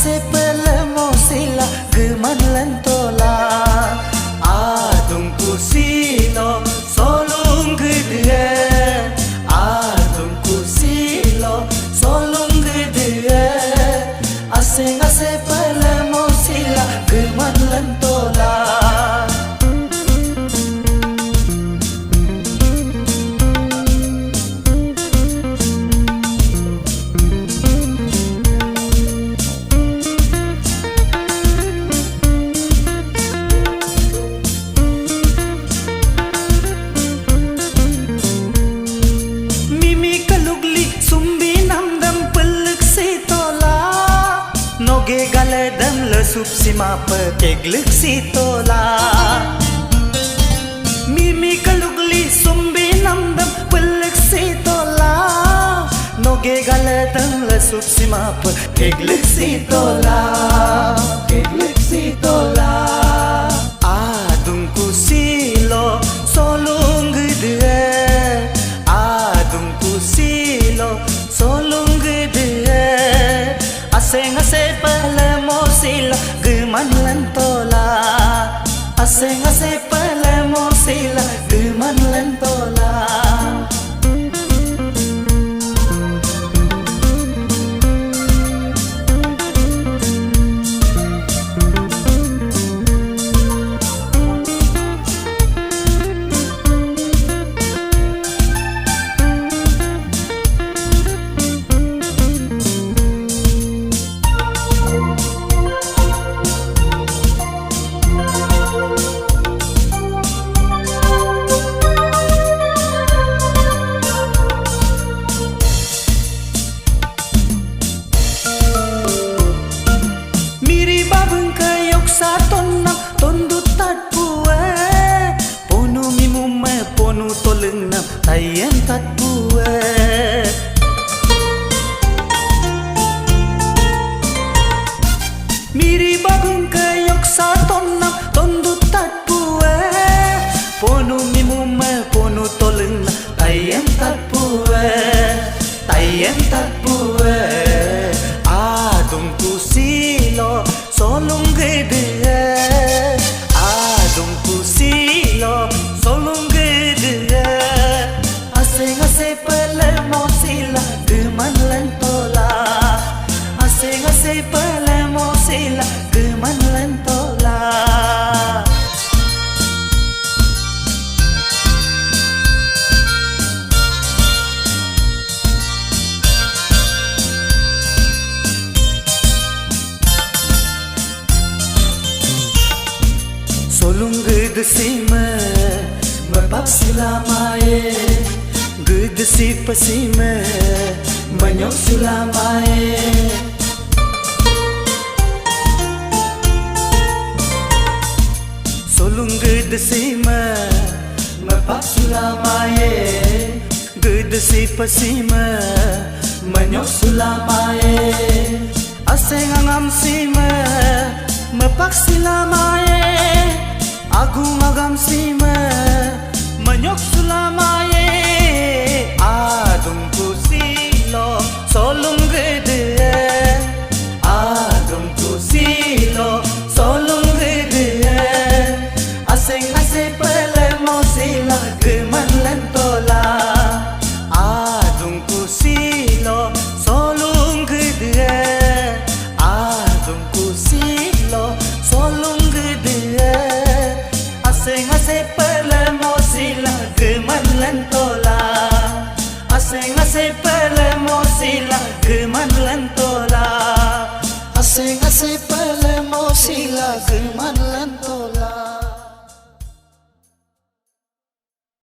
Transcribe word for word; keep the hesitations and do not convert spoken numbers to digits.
Sepele mosila geman lentola. Adungku silo solung gede. Adungku silo solung gede. Aseng asepele mosila geman lentola. Mimi kelugli sumbi namdem pelek sitola. Noge galedem lesup simape keglek sitola. Mimi kelugli sumbi namdem pelek sitola. Noge galedem lesup simape keglek sitola. Keglek sitola. Adungku silo solung gede. Adungku silo solung gede. Aseng asepele mosila geman lentola. Aseng asepele mosila geman lentola. Miri babeng ke yoksa tonna tondu tatpue. Ponu mimume ponu tolengna tayen tatpue. Miri babeng ke yoksa tonna tondu tatpue. Ponu mimume ponu tolengna tayen tatpue. Tayen tatpue. Adungku silo solung gede. Adungku silo solung gede. Aseng asepele mosila geman lentola. Aseng asepele mosila geman lentola. Solung gede sime, mepak silamaye. Gede sipe sime, menyok sulamaye. Solung gede sime, mepak sulamaye. Gede sipe sime, menyok sulamaye. Aseng angam sime, mepak silamaye. Agung agam sime, menyok sulamaye. Adungku silo solung gede. Adungku silo solung gede. Aseng asepele mosila geman lentola. Adungku silo solung gede. Adungku silo solung gede. Aseng asepele mosila geman lentola. Aseng asepele mosila geman lentola. Aseng asepele mosila geman lentola.